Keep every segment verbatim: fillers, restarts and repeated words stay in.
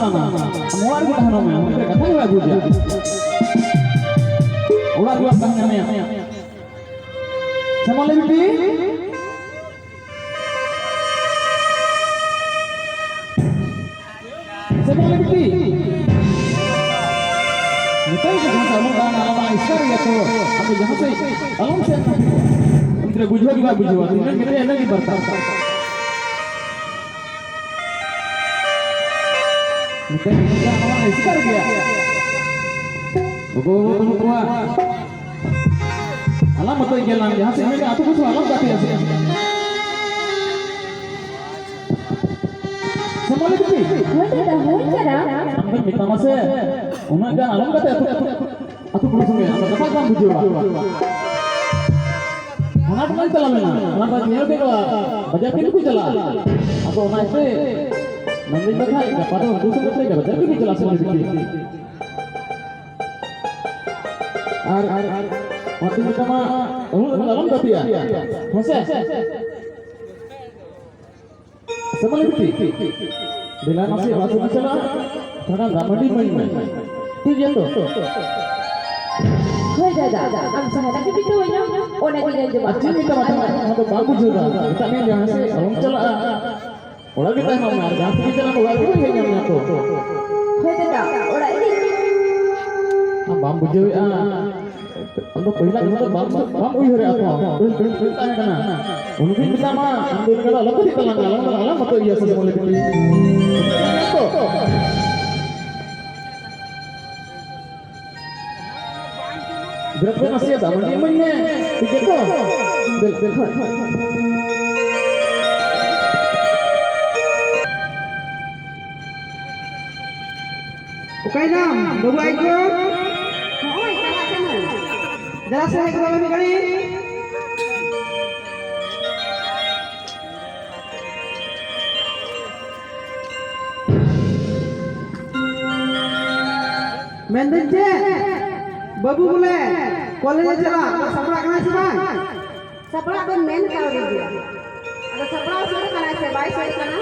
ᱟᱢ ᱚᱲᱟᱜ ᱨᱮᱜᱮ ᱛᱟᱦᱮᱱ ᱢᱮ, ᱟᱢ ᱜᱤᱫᱽᱨᱟᱹ ᱠᱟᱛᱷᱟ ᱜᱮ ᱵᱟᱭ ᱵᱩᱡᱟ᱾ ᱚᱲᱟᱜ ᱨᱮ ᱵᱟᱢ ᱛᱟᱦᱮᱱ ᱢᱮ᱾ ᱥᱮ ᱢᱟ ᱞᱟᱹᱭ ᱢᱮ ᱵᱤᱴᱤ᱾ ᱥᱮ ᱢᱟ ᱞᱟᱹᱭ ᱢᱮ ᱵᱤᱴᱤ᱾ ᱢᱮᱛᱟᱭ ᱠᱟᱱᱟ ᱥᱮ ᱟᱞᱚᱢ ᱫᱟᱬᱟᱱᱟ, ᱟᱞᱚᱢ ᱫᱟᱬᱟᱱᱟ, ᱮᱥᱠᱟᱨ ᱜᱮᱭᱟ ᱛᱚ᱾ ᱟᱫᱚ ᱡᱟᱦᱟᱸ ᱥᱮᱫ ᱟᱞᱚᱢ ᱥᱮᱱ᱾ ᱜᱤᱫᱽᱨᱟᱹ ᱵᱩᱡᱷᱟᱹᱣ ᱜᱮ ᱵᱟᱭ ᱵᱩᱡᱷᱟᱹᱣᱟ, ᱛᱤᱱᱟᱹᱜ ᱜᱤᱫᱽᱨᱟᱹ ᱤᱱᱟᱹᱜ ᱜᱮ ᱵᱟᱨᱛᱟ᱾ ᱢᱤᱫᱴᱮᱱ ᱜᱤᱫᱽᱨᱟᱹ ᱱᱚᱣᱟ ᱮᱥᱠᱟᱨ ᱜᱮᱭᱟ᱾ ᱜᱚᱜᱚ ᱵᱟᱵᱟ ᱵᱟᱹᱱᱩᱜ ᱠᱚᱣᱟ᱾ ᱟᱞᱟᱝ ᱢᱚᱛᱚᱡ ᱜᱮᱭᱟᱞᱟᱝ, ᱡᱟᱦᱟᱸ ᱥᱮᱫ ᱢᱮᱱᱟᱜᱼᱟ, ᱟᱹᱛᱩ ᱠᱚ ᱥᱟᱶ ᱟᱞᱚᱢ ᱜᱟᱛᱮᱜᱼᱟ ᱥᱮ᱾ ᱥᱮ ᱢᱟᱹᱞᱤᱠ ᱡᱤ? ᱦᱳᱭ ᱫᱟᱫᱟ, ᱦᱳᱭ ᱠᱟᱱᱟ᱾ ᱟᱢ ᱫᱚᱧ ᱢᱮᱛᱟᱢᱟ ᱥᱮ, ᱩᱱᱟᱹᱜ ᱜᱟᱱ ᱟᱞᱚᱢ ᱜᱟᱛᱮᱜᱼᱟ ᱟᱹᱛᱩ, ᱟᱹᱛᱩ, ᱟᱹᱛᱩ ᱠᱩᱲᱤ ᱥᱚᱸᱜᱮ, ᱟᱢ ᱫᱚ ᱠᱟᱛᱷᱟ ᱵᱟᱢ ᱵᱩᱡᱷᱟᱹᱣᱟ᱾ ᱦᱟᱱᱟ ᱴᱚᱞᱟᱧ ᱪᱟᱞᱟᱣ ᱞᱮᱱᱟ, ᱚᱱᱟ ᱫᱚ ᱧᱮᱞ ᱠᱮᱫ ᱠᱚᱣᱟ, ᱵᱟᱡᱟᱨ ᱠᱟᱹᱢᱤ ᱠᱚ ᱪᱟᱞᱟᱜᱼᱟ᱾ ᱟᱫᱚ ᱚᱱᱟ ᱤᱭᱟᱹᱛᱮ ᱢᱮᱱᱫᱟᱹᱧ ᱵᱟᱠᱷᱟᱡ ᱜᱟᱯᱟ ᱫᱚ ᱩᱱᱠᱩ ᱥᱚᱸᱜᱮ ᱛᱮ ᱵᱟᱡᱟᱨ ᱠᱟᱹᱢᱤ ᱪᱟᱞᱟᱜ ᱥᱚᱢᱚᱭ ᱫᱤᱠᱷᱤ᱾ ᱟᱨ, ᱟᱨ, ᱟᱨ ᱚᱱᱟᱛᱮ ᱢᱮᱛᱟᱢᱟ, ᱩᱱᱟᱹᱜ ᱫᱚ ᱟᱞᱚᱢ ᱜᱟᱛᱮᱜᱼᱟ᱾ ᱦᱮᱸ ᱥᱮ? ᱥᱮ ᱢᱟᱹᱞᱤᱠ ᱵᱤᱴᱤ, ᱫᱮᱞᱟ ᱱᱟᱥᱮ ᱵᱟᱥ ᱨᱮ ᱪᱟᱞᱟᱜᱼᱟ, ᱛᱷᱚᱲᱟ ᱜᱟᱱ ᱫᱟᱜ ᱢᱟᱹᱰᱤ ᱤᱢᱟᱹᱧ ᱢᱮ᱾ ᱴᱷᱤᱠ ᱜᱮᱭᱟ ᱛᱚ? ᱦᱳᱭ ᱫᱟᱫᱟ, ᱟᱢ ᱡᱟᱦᱟᱸ ᱞᱮᱠᱟ ᱜᱮ ᱢᱮᱛᱟᱹᱧᱟ, ᱚᱱᱟ ᱜᱮ ᱧᱮᱞ ᱡᱚᱝ ᱟᱨ ᱪᱮᱫ ᱢᱮᱛᱟᱢᱟ, ᱚᱱᱟ ᱫᱚ ᱵᱟᱢ ᱵᱩᱡᱷᱟᱹᱣ ᱫᱟ᱾ ᱢᱮᱛᱟᱜ ᱢᱮᱭᱟ ᱡᱟᱦᱟᱸ ᱥᱮᱫ ᱟᱞᱚᱢ ᱪᱟᱞᱟᱜᱼᱟ᱾ ᱚᱲᱟᱜ ᱜᱮ ᱛᱟᱦᱮᱱ ᱢᱮ, ᱟᱨ ᱡᱟᱦᱟᱸ ᱥᱮᱫ ᱜᱮ ᱪᱟᱞᱟᱜ ᱢᱮ, ᱚᱲᱟᱜ ᱨᱮᱜᱮ ᱦᱮᱡ ᱧᱟᱢ ᱢᱮᱭᱟ ᱛᱚ᱾ ᱦᱳᱭ ᱫᱟᱫᱟ, ᱚᱲᱟᱜ ᱨᱮ᱾ ᱟᱢ ᱵᱟᱢ ᱵᱩᱡᱷᱟᱹᱣᱮᱫᱼᱟ᱾ ᱟᱢ ᱫᱚ ᱯᱟᱹᱦᱤᱞᱟᱜ ᱠᱟᱛᱷᱟ ᱫᱚ ᱵᱟᱢ, ᱵᱟᱢ ᱩᱭᱦᱟᱹᱨᱮᱫᱼᱟ ᱛᱚ᱾ ᱯᱟᱹᱦᱤᱞ, ᱯᱟᱹᱦᱤᱞ, ᱯᱟᱹᱦᱤᱞ ᱛᱟᱦᱮᱸ ᱠᱟᱱᱟ᱾ ᱩᱱᱠᱩᱧ ᱢᱮᱛᱟᱢᱟ, ᱟᱢ ᱫᱚ ᱤᱱᱟᱹ ᱫᱚ ᱟᱞᱚᱢ ᱠᱷᱟᱹᱛᱤᱨ ᱛᱟᱞᱟᱝᱟ, ᱟᱞᱟᱝ ᱫᱚ ᱟᱞᱟᱝ ᱢᱚᱛᱚ ᱤᱭᱟᱹ ᱥᱮ ᱢᱚᱱᱮ ᱠᱟᱹᱴᱤᱡ᱾ ᱛᱚ᱾ ᱜᱤᱫᱽᱨᱟᱹ ᱠᱚ ᱱᱟᱥᱮᱭᱟᱜ ᱫᱟᱜ ᱢᱟᱹᱰᱤ ᱤᱢᱟᱹᱧ ᱢᱮ᱾ ᱴᱷᱤᱠ ᱜᱮᱭᱟ ᱛᱚ? ᱫᱮᱞ, ᱫᱮᱞ, ᱦᱳᱭ, ᱦᱳᱭ᱾ ᱚᱠᱟᱭᱱᱟᱢ, ᱵᱟᱹᱵᱩ ᱟᱡ ᱜᱚ? ᱱᱚᱜᱼᱚᱭ ᱪᱟᱞᱟᱜ ᱠᱟᱹᱱᱟᱹᱧ᱾ ᱫᱮᱞᱟ ᱥᱮ, ᱦᱮᱡ ᱜᱚᱫᱚᱜ ᱢᱮ ᱢᱤᱫ ᱜᱷᱟᱹᱲᱤᱡ᱾ ᱢᱮᱱᱫᱟᱹᱧ ᱪᱮᱫ, ᱵᱟᱹᱵᱩ ᱵᱚᱞᱮ ᱠᱚᱞᱮᱡᱽ ᱮ ᱪᱟᱞᱟᱜ, ᱟᱫᱚ ᱥᱟᱯᱲᱟᱜ ᱠᱟᱱᱟᱭ ᱥᱮ ᱵᱟᱝ? ᱥᱟᱯᱲᱟᱜ ᱫᱚᱧ ᱢᱮᱱ ᱠᱟᱣᱫᱮ ᱜᱮᱭᱟ᱾ ᱟᱫᱚ ᱥᱟᱯᱲᱟᱣ ᱥᱟᱹᱛ ᱠᱟᱱᱟᱭ ᱥᱮ ᱵᱟᱭ ᱥᱟᱹᱛ ᱠᱟᱱᱟ?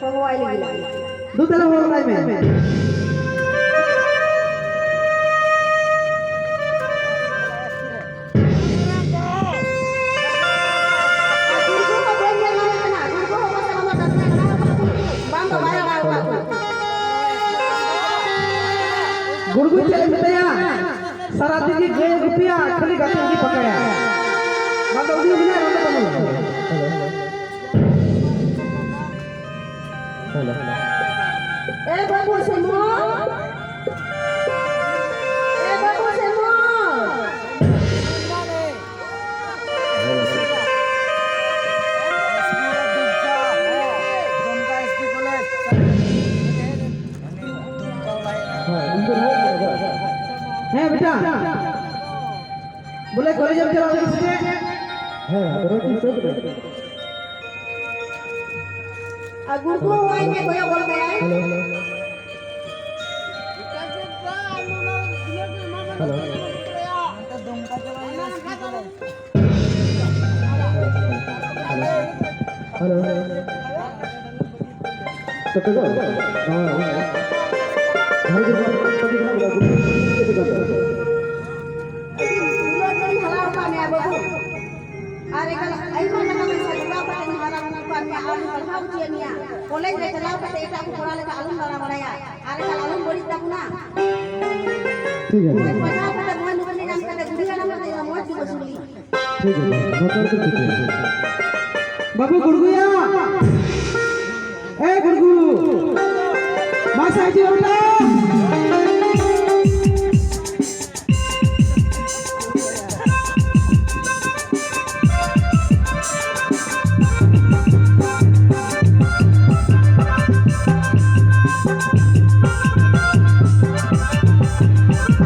ᱦᱚᱦᱚᱣᱟᱭ ᱞᱟᱹᱜᱤᱫ᱾ ᱫᱩ ᱛᱟᱞᱟ ᱦᱚᱲ ᱞᱟᱭ ᱢᱮ᱾ ᱜᱩᱲᱜᱩ ᱪᱮᱫ ᱮᱢ ᱢᱮᱛᱟᱭᱟ? ᱥᱟᱨᱟ ᱫᱤᱱ ᱜᱮ ᱜᱟᱹᱭ ᱜᱩᱯᱤᱭᱟ, ᱠᱷᱟᱹᱞᱤ ᱜᱟᱛᱮ ᱜᱮ ᱯᱟᱠᱟᱭᱟ᱾ ᱵᱟᱝ ᱫᱚ ᱩᱱᱤ ᱢᱮᱱᱟᱭ, ᱵᱟᱝ ᱫᱚ ᱵᱟᱹᱱᱩᱭᱟ᱾ ᱦᱮᱞᱳ᱾ ᱮ ᱵᱟᱹᱵᱩ ᱥᱮᱢᱚᱞ, ᱮ ᱵᱟᱹᱵᱩ ᱥᱮᱢᱚᱞ᱾ ᱦᱮᱸ ᱵᱮᱴᱟ, ᱵᱚᱞᱮ ᱠᱚᱞᱮᱡᱽ ᱮᱢ ᱪᱟᱞᱟᱣ ᱞᱮᱱᱟ ᱥᱮ ᱪᱮᱫ? ᱦᱮᱸ, ᱟᱫᱚ ᱨᱚᱲ ᱴᱷᱤᱠ ᱥᱟᱹᱛ ᱮᱱᱟ᱾ ᱟᱨ ᱜᱩᱲᱜᱩ ᱦᱚᱸ ᱦᱚᱦᱚᱭ ᱢᱮ, ᱠᱚᱭᱚᱜ ᱜᱚᱫ ᱠᱟᱭᱟᱭ᱾ Hello, hello. Hello. Hello. Hello. ᱛᱚ, ᱛᱚ, ᱛᱚ, ᱦᱮᱸ, ᱦᱮᱸ᱾ ᱡᱟᱦᱟᱸ ᱨᱮᱜᱮ ᱢᱮᱱᱟᱜ ᱵᱚᱱᱟ, ᱡᱚᱛᱚ ᱜᱮ ᱢᱮᱱᱟᱜ ᱵᱚᱱᱟ, ᱜᱩᱰᱩ ᱪᱮᱫ ᱞᱮᱠᱟ ᱵᱚᱱᱟ? ᱫᱩᱞᱟᱹᱲ ᱛᱮᱧ ᱦᱟᱨᱟ ᱟᱠᱟᱫ ᱢᱮᱭᱟ ᱵᱟᱹᱵᱩ᱾ ᱟᱨ ᱮᱠᱟᱞ ᱟᱭᱢᱟ ᱴᱟᱠᱟ ᱯᱚᱭᱥᱟ ᱡᱚᱜᱟᱣ ᱠᱟᱛᱮᱧ ᱦᱟᱨᱟ ᱵᱩᱨᱩ ᱟᱠᱟᱫ ᱢᱮᱭᱟ, ᱟᱨᱤᱧ ᱯᱟᱲᱦᱟᱣ ᱦᱚᱪᱚᱭᱮᱫ ᱢᱮᱭᱟ᱾ ᱠᱚᱞᱮᱡᱽ ᱨᱮ ᱪᱟᱞᱟᱣ ᱠᱟᱛᱮ ᱮᱴᱟᱜ ᱠᱚ ᱠᱚᱲᱟ ᱞᱮᱠᱟ ᱟᱞᱚᱢ ᱫᱟᱬᱟ ᱵᱟᱲᱟᱭᱟ᱾ ᱟᱨ ᱮᱠᱟᱞ ᱟᱞᱚᱢ ᱵᱟᱹᱲᱤᱡ ᱛᱟᱵᱚᱱᱟ᱾ ᱴᱷᱤᱠ ᱟᱪᱷᱮ᱾ ᱢᱚᱡᱽ ᱯᱟᱲᱦᱟᱣ ᱠᱟᱛᱮ, ᱢᱚᱡᱽ ᱱᱚᱠᱨᱤ ᱧᱟᱢ ᱠᱟᱛᱮ, ᱵᱩᱲᱦᱤ ᱦᱟᱲᱟᱢ ᱠᱟᱛᱮ ᱢᱚᱡᱽ ᱜᱮ ᱵᱚᱥᱩᱞ ᱞᱤᱧ᱾ ᱴᱷᱤᱠ ᱟᱪᱷᱮ, ᱵᱟᱠᱚ ᱟᱹᱰᱤ ᱴᱷᱤᱠ ᱟᱪᱷᱮ᱾ ᱵᱟᱹᱵᱩ ᱜᱩᱲᱜᱩᱭᱟ, ᱮ ᱜᱩᱲᱜᱩ, ᱢᱟᱥᱮ ᱦᱤᱡᱩᱜ ᱢᱮ ᱵᱮᱴᱟ᱾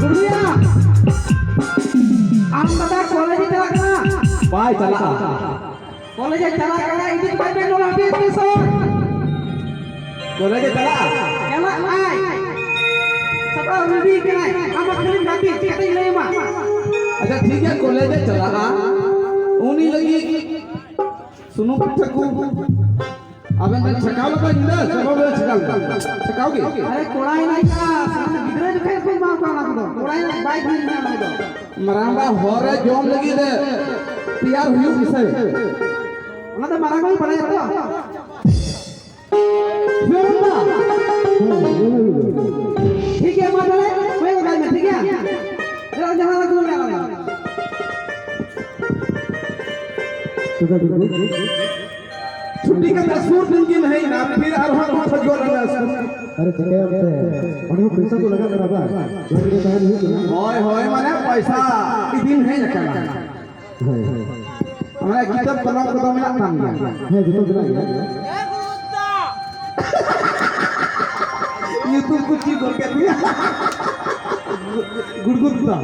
ᱜᱩᱲᱜᱩᱭᱟ, ᱟᱢ ᱫᱟᱫᱟ ᱠᱚᱞᱮᱡᱽ ᱮ ᱪᱟᱞᱟᱜ ᱠᱟᱱᱟ? ᱵᱟᱭ ᱪᱟᱞᱟᱜᱼᱟ᱾ ᱠᱚᱞᱮᱡᱽ ᱮ ᱪᱟᱞᱟᱜ ᱠᱟᱱᱟ, ᱤᱫᱤ ᱠᱟᱛᱮ ᱱᱚᱣᱟ ᱦᱟᱹᱯᱤᱫ ᱛᱤᱥᱚᱜ? ᱠᱚᱞᱮᱡᱽ ᱮ ᱪᱟᱞᱟᱜᱼᱟ? ᱪᱟᱞᱟᱜ ᱟᱭ᱾ ᱥᱟᱯᱲᱟᱣ ᱨᱮᱰᱤ ᱠᱟᱱᱟᱭ᱾ ᱟᱢ ᱢᱟ ᱠᱷᱟᱹᱞᱤᱢ ᱜᱟᱛᱮ, ᱪᱤᱠᱟᱹᱛᱤᱧ ᱞᱟᱹᱭ ᱟᱢᱟ? ᱟᱪᱪᱷᱟ, ᱴᱷᱤᱠ ᱜᱮᱭᱟ, ᱠᱚᱞᱮᱡᱽ ᱮ ᱪᱟᱞᱟᱜᱼᱟ᱾ ᱩᱱᱤ ᱞᱟᱹᱜᱤᱫ ᱥᱩᱱᱩᱢ ᱯᱤᱴᱷᱟᱹ ᱠᱚ᱾ ᱟᱵᱮᱱ ᱵᱮᱱ ᱪᱷᱟᱠᱟᱣ ᱞᱮᱠᱟ ᱧᱤᱫᱟᱹ ᱥᱮ ᱵᱟᱵᱮᱱ ᱪᱷᱟᱠᱟᱣ ᱞᱮᱠᱟ? ᱪᱷᱟᱠᱟᱣ ᱜᱮ? ᱟᱨᱮ, ᱠᱚᱲᱟ ᱮᱱᱟᱭ ᱠᱟ, ᱥᱟᱱᱟᱢ ᱜᱤᱫᱽᱨᱟᱹ ᱡᱚᱠᱷᱮᱡ ᱠᱚ ᱮᱢᱟ ᱠᱚᱣᱟ ᱚᱱᱟ ᱠᱚᱫᱚ᱾ ᱠᱚᱲᱟ ᱮᱱᱟᱭ ᱵᱟᱭ ᱛᱟᱦᱮᱸ ᱞᱮᱱᱟ ᱚᱱᱟ ᱠᱚᱫᱚ᱾ ᱢᱟᱨᱟᱝᱵᱟ ᱦᱚᱨ ᱨᱮ ᱡᱚᱢ ᱞᱟᱹᱜᱤᱫ ᱨᱮ ᱛᱮᱭᱟᱨ ᱦᱩᱭᱩᱜ ᱵᱤᱥᱚᱭ᱾ ᱚᱱᱟ ᱫᱚ ᱢᱟᱨᱟᱝᱵᱟᱭ ᱵᱟᱲᱟᱭᱟ ᱛᱚ᱾ ᱢᱟᱨᱟᱝᱵᱟ᱾ ᱴᱷᱤᱠ ᱜᱮᱭᱟ, ᱢᱟ ᱛᱟᱦᱞᱮ, ᱦᱩᱭ ᱜᱚᱫ ᱢᱮ, ᱴᱷᱤᱠ ᱜᱮᱭᱟ? ᱡᱟᱦᱟᱸ ᱞᱟᱹᱜᱤᱫ ᱢᱮᱱᱟᱜ ᱞᱟᱝ᱾ ᱪᱷᱩᱴᱤ ᱠᱟᱛᱮ ᱥᱩᱨ ᱫᱤᱱ ᱜᱮ ᱦᱮᱡ ᱮᱱᱟ, ᱯᱷᱤᱨ ᱟᱨᱦᱚᱸ ᱠᱚ ᱠᱷᱚᱡ ᱜᱚᱫ ᱮᱱᱟ ᱥᱩᱨ᱾ ᱟᱨᱮ ᱪᱤᱠᱟᱹᱭᱟᱢ ᱛᱮ? ᱚᱸᱰᱮ ᱦᱚᱸ ᱯᱚᱭᱥᱟ ᱠᱚ ᱞᱟᱜᱟᱜ ᱠᱟᱱᱟ ᱵᱟᱝ? ᱡᱚᱢ ᱨᱮ ᱛᱟᱦᱮᱱ ᱦᱩᱭᱩᱜ ᱠᱟᱱᱟ᱾ ᱦᱳᱭ, ᱦᱳᱭ, ᱢᱟᱱᱮ ᱯᱚᱭᱥᱟ ᱤᱫᱤᱱ ᱦᱮᱡ ᱟᱠᱟᱱᱟ᱾ ᱦᱳᱭ, ᱦᱳᱭ᱾ ᱢᱟᱱᱮ ᱠᱤᱛᱟᱹᱵ ᱠᱚᱞᱚᱢ ᱠᱚᱫᱚ ᱢᱮᱱᱟᱜ ᱛᱟᱢ ᱜᱮᱭᱟ? ᱦᱮᱸ, ᱡᱚᱛᱚ ᱢᱮᱱᱟᱜ ᱜᱮᱭᱟ᱾ ᱧᱩᱛᱩᱢ ᱠᱚ ᱪᱮᱫ ᱜᱚᱫ ᱠᱮᱫ ᱢᱮᱭᱟ? ᱜᱩᱲᱜᱩᱫ ᱫᱟ᱾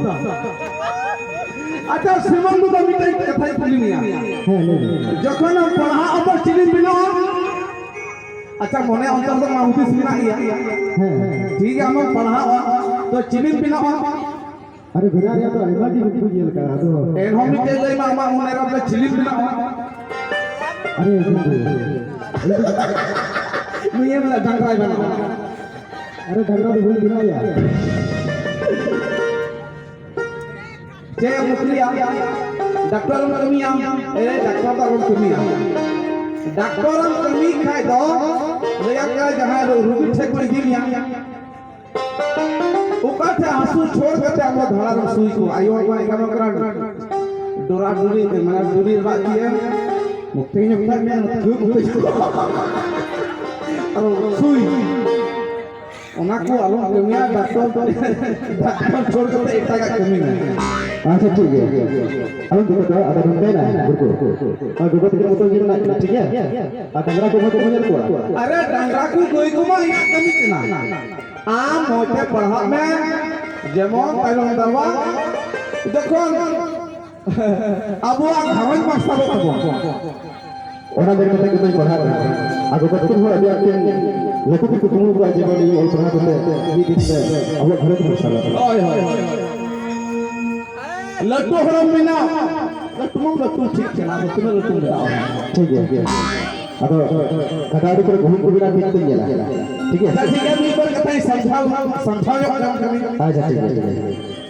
ᱟᱪᱪᱷᱟ, ᱥᱩᱢᱚᱱ ᱫᱚ ᱢᱤᱫᱴᱮᱡ ᱠᱟᱛᱷᱟᱧ ᱠᱩᱞᱤ ᱢᱮᱭᱟ᱾ ᱦᱮᱸ, ᱞᱟᱹᱭ ᱢᱮ᱾ ᱡᱚᱠᱷᱚᱱ ᱮᱢ ᱯᱟᱲᱦᱟᱜ ᱟᱢ ᱫᱚ ᱪᱤᱞᱤᱢ ᱵᱮᱱᱟᱣᱟ? ᱟᱪᱪᱷᱟ, ᱢᱚᱱᱮ ᱚᱱᱛᱚᱨ ᱫᱚ ᱢᱟ ᱦᱩᱫᱤᱥ ᱢᱮᱱᱟᱜ ᱜᱮᱭᱟ᱾ ᱦᱮᱸ, ᱦᱮᱸ᱾ ᱴᱷᱤᱠ ᱜᱮᱭᱟ, ᱟᱢᱮᱢ ᱯᱟᱲᱦᱟᱜᱼᱟ, ᱛᱚ ᱪᱤᱞᱤᱢ ᱵᱮᱱᱟᱣᱟ? ᱟᱨᱮ, ᱵᱮᱱᱟᱣ ᱨᱮᱭᱟᱜ ᱫᱚ ᱟᱭᱢᱟ ᱜᱮ ᱵᱚᱱ ᱧᱮᱞ ᱠᱟᱜᱼᱟ, ᱟᱫᱚ ᱮᱱᱦᱚᱸ ᱢᱤᱫᱴᱮᱡ ᱞᱟᱹᱭ ᱢᱟ, ᱟᱢᱟᱜ ᱢᱚᱱᱮ ᱨᱮ ᱪᱤᱞᱤᱢ ᱵᱮᱱᱟᱣᱟ? ᱟᱨᱮ, ᱜᱚᱝᱠᱮ᱾ ᱱᱩᱭᱮ ᱢᱮᱱᱟ ᱰᱟᱝᱨᱟᱭ ᱵᱮᱱᱟᱣᱟ᱾ ᱟᱨᱮ, ᱰᱟᱝᱨᱟ ᱫᱚ ᱵᱟᱹᱧ ᱵᱮᱱᱟᱣᱮᱭᱟ᱾ ᱪᱮᱫ ᱮᱢ ᱱᱚᱠᱨᱤᱭᱟ? ᱰᱟᱠᱛᱚᱨ ᱮᱢ ᱠᱟᱹᱢᱤᱭᱟ? ᱮ, ᱰᱟᱠᱛᱚᱨ ᱫᱚ ᱟᱞᱚᱢ ᱠᱟᱹᱢᱤᱭᱟ᱾ ᱰᱟᱠᱛᱚᱨ ᱮᱢ ᱠᱟᱹᱢᱤ ᱠᱷᱟᱡ ᱫᱚ, ᱞᱟᱹᱭᱟᱢ ᱠᱟᱱᱟ, ᱡᱟᱦᱟᱸᱭ ᱨᱩ-, ᱨᱩᱜᱤ ᱴᱷᱮᱡ ᱠᱚ ᱤᱫᱤ ᱢᱮᱭᱟ, ᱚᱠᱟ ᱴᱷᱮᱡ ᱦᱟᱹᱥᱩ ᱪᱷᱚᱲ ᱠᱟᱛᱮ ᱟᱢ ᱫᱚ ᱫᱷᱟᱲᱟ ᱨᱮᱢ ᱥᱩᱭ ᱠᱚᱣᱟ? ᱟᱭᱳ ᱦᱚᱲ ᱢᱟ ᱮᱱᱠᱷᱟᱱ ᱚᱱᱠᱟᱱ ᱰᱚᱨᱟ ᱰᱩᱨᱤ, ᱢᱟᱱᱮ ᱰᱩᱨᱤ ᱨᱟᱜ ᱜᱮᱭᱟ᱾ ᱢᱚᱛᱮ ᱧᱚᱜ ᱠᱷᱟᱡ ᱢᱮ, ᱢᱚᱛᱮ ᱧᱚᱜ ᱠᱷᱟᱡ᱾ ᱟᱨ ᱥᱩᱭ᱾ ᱚᱱᱟ ᱠᱚ ᱟᱞᱚᱢ ᱠᱟᱹᱢᱤᱭᱟ, ᱰᱟᱠᱛᱚᱨ, ᱰᱟᱠᱛᱚᱨ ᱪᱷᱚᱲ ᱠᱟᱛᱮ ᱮᱴᱟᱜᱟᱜ ᱠᱟᱹᱢᱤ ᱢᱮ᱾ ᱟᱪᱪᱷᱟ, ᱴᱷᱤᱠ ᱜᱮᱭᱟ᱾ ᱟᱞᱚᱢ ᱫᱩᱠᱩᱜᱼᱟ, ᱟᱫᱚ ᱱᱚᱝᱠᱟᱭᱱᱟ, ᱜᱩᱨᱠᱩ᱾ ᱟᱨ ᱜᱚᱜᱚ ᱛᱟᱹᱠᱤᱱ ᱢᱚᱛᱚ ᱜᱮ ᱢᱮᱱᱟᱜ ᱠᱤᱱᱟ, ᱴᱷᱤᱠ ᱜᱮᱭᱟ? ᱟᱨ ᱰᱟᱝᱨᱟ ᱠᱚ ᱢᱚᱛᱚ ᱠᱚ ᱧᱮᱞ ᱠᱚᱣᱟ᱾ ᱟᱨᱮ, ᱰᱟᱝᱨᱟ ᱠᱚ, ᱜᱟᱹᱭ ᱠᱚᱢᱟ ᱤᱧᱟᱹᱜ ᱠᱟᱹᱢᱤ ᱠᱟᱱᱟ᱾ ᱟᱢ ᱢᱚᱡᱽ ᱛᱮ ᱯᱟᱲᱦᱟᱜ ᱢᱮ, ᱡᱮᱢᱚᱱ ᱛᱟᱭᱱᱚᱢ ᱫᱟᱨᱟᱢ ᱡᱚᱠᱷᱚᱱ ᱟᱵᱚᱣᱟᱜ ᱜᱷᱟᱨᱚᱸᱡᱽ ᱢᱟᱨᱥᱟᱞᱚᱜ ᱛᱟᱵᱚᱱ᱾ ᱚᱱᱟ ᱧᱮᱞ ᱠᱟᱛᱮ ᱜᱮ ᱛᱚᱧ ᱯᱟᱲᱦᱟᱜ ᱠᱟᱱᱟ᱾ ᱟᱫᱚ ᱵᱟᱹᱠᱤ ᱦᱚᱸ ᱟᱹᱰᱤ ᱟᱸᱴ ᱠᱤᱱ ᱞᱟᱹᱴᱩ ᱠᱤᱱ ᱠᱩᱠᱢᱩ ᱠᱚᱣᱟ ᱡᱮ ᱵᱟᱝ ᱤᱧ ᱚᱞ ᱯᱟᱲᱦᱟᱣ ᱠᱟᱛᱮ ᱢᱤᱫ ᱫᱤᱱ ᱛᱮ ᱟᱵᱚᱣᱟᱜ ᱜᱷᱟᱨᱚᱸᱡᱽ ᱢᱟᱨᱥᱟᱞᱚᱜ᱾ ᱦᱳᱭ, ᱦᱳᱭ, ᱦᱳᱭ᱾ ᱞᱟᱹᱴᱩ ᱦᱚᱲᱮᱢ ᱵᱮᱱᱟᱣ, ᱞᱟᱹᱴᱩ ᱢᱟᱢ ᱞᱟᱹᱴᱩ ᱴᱷᱤᱠ ᱠᱟᱱᱟ, ᱟᱫᱚ ᱛᱤᱱᱟᱹᱜ ᱞᱟᱹᱴᱩᱢ ᱵᱮᱱᱟᱣᱟ? ᱴᱷᱤᱠ ᱜᱮᱭᱟ, ᱴᱷᱤᱠ ᱜᱮᱭᱟ᱾ ᱟᱫᱚ ᱠᱟᱴᱟ ᱟᱹᱰᱤ ᱠᱚᱨᱮ ᱜᱩᱦᱩᱢ ᱠᱚ ᱵᱮᱱᱟᱣ ᱴᱷᱤᱠ ᱛᱤᱧ ᱧᱮᱞᱟ᱾ ᱴᱷᱤᱠ ᱜᱮᱭᱟ? ᱟᱪᱪᱷᱟ, ᱴᱷᱤᱠ ᱜᱮᱭᱟ, ᱢᱤᱫ ᱵᱟᱨ ᱠᱟᱛᱷᱟᱧ ᱥᱟᱢᱡᱷᱟᱣ, ᱥᱟᱢᱡᱷᱟᱣ ᱧᱚᱜ ᱠᱟᱢ ᱠᱟᱹᱱᱟᱹᱧ᱾ ᱟᱪᱪᱷᱟ, ᱴᱷᱤᱠ ᱜᱮᱭᱟ, ᱴᱷᱤᱠ ᱜᱮᱭᱟ᱾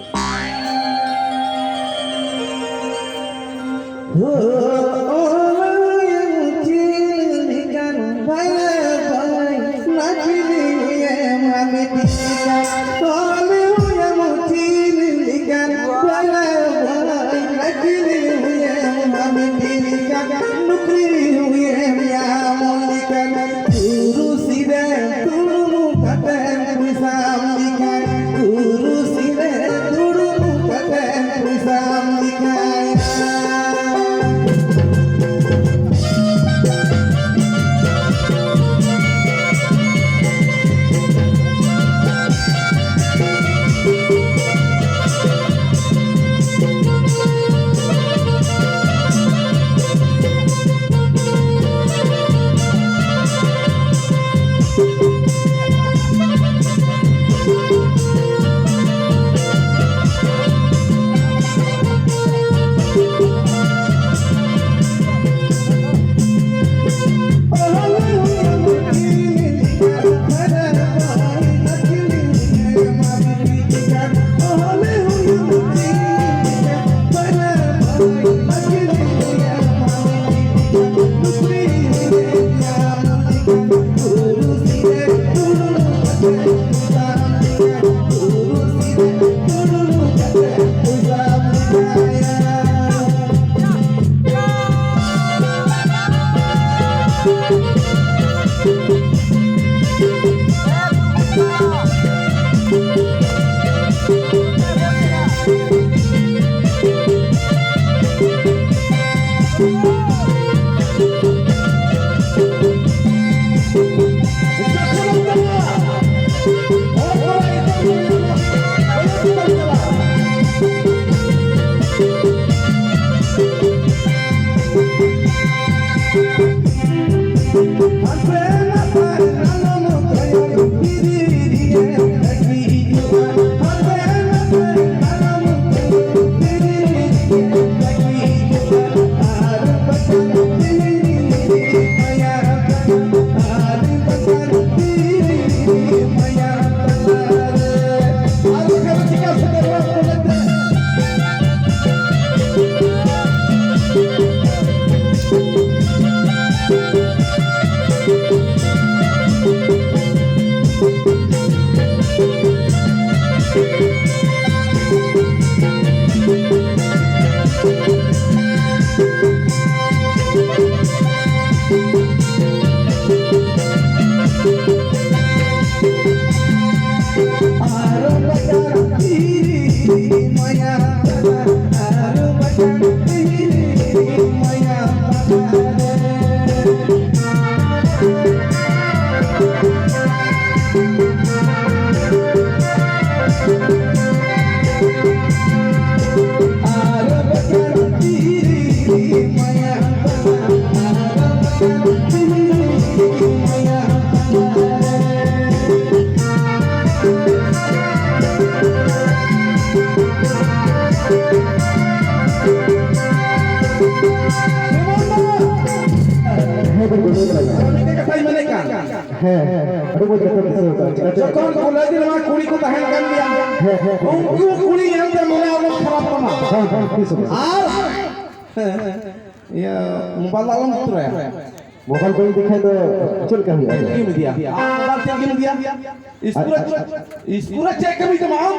ᱦᱮᱸ, ᱦᱮᱸ, ᱟᱹᱰᱤ ᱢᱚᱡᱽ ᱠᱟᱛᱷᱟ ᱫᱤᱥᱟᱹ ᱟᱠᱟᱫᱟ᱾ ᱪᱮᱠᱟ ᱪᱮ? ᱡᱚᱠᱷᱚᱱ ᱠᱚᱞᱮᱡᱽ ᱨᱮᱢᱟ ᱠᱩᱲᱤ ᱠᱚ ᱛᱟᱦᱮᱱ ᱠᱟᱱ ᱜᱮᱭᱟ, ᱦᱮᱸ, ᱦᱮᱸ, ᱦᱮᱸ᱾ ᱩᱱᱠᱩ ᱠᱩᱲᱤ ᱧᱮᱞᱛᱮ ᱢᱚᱱᱮ ᱟᱞᱚᱢ ᱠᱷᱟᱨᱟᱯ ᱛᱟᱢᱟ᱾ ᱦᱮᱸ, ᱦᱮᱸ, ᱛᱤᱥ ᱦᱚᱸ ᱵᱟᱝ᱾ ᱟᱨ ᱤᱭᱟᱹ, ᱢᱳᱵᱟᱭᱤᱞ ᱫᱚ ᱟᱞᱚᱢ ᱛᱩᱨᱟᱭᱟ᱾ ᱢᱳᱵᱟᱭᱤᱞ ᱠᱚ ᱤᱫᱤ ᱠᱷᱟᱡ ᱫᱚ ᱪᱮᱫ ᱞᱮᱠᱟ ᱦᱩᱭᱩᱜᱼᱟ? ᱪᱮᱫ ᱮᱢ ᱤᱫᱤᱭᱟ? ᱟᱢ ᱢᱳᱵᱟᱭᱤᱞ ᱪᱮᱫ ᱮᱢ ᱤᱫᱤᱭᱟ? ᱤᱥᱠᱩᱞ ᱨᱮ, ᱟᱪᱪᱷᱟ᱾ ᱤᱥᱠᱩᱞ ᱨᱮ ᱪᱮᱫ ᱠᱟᱹᱢᱤ ᱛᱟᱢᱟ ᱟᱢ?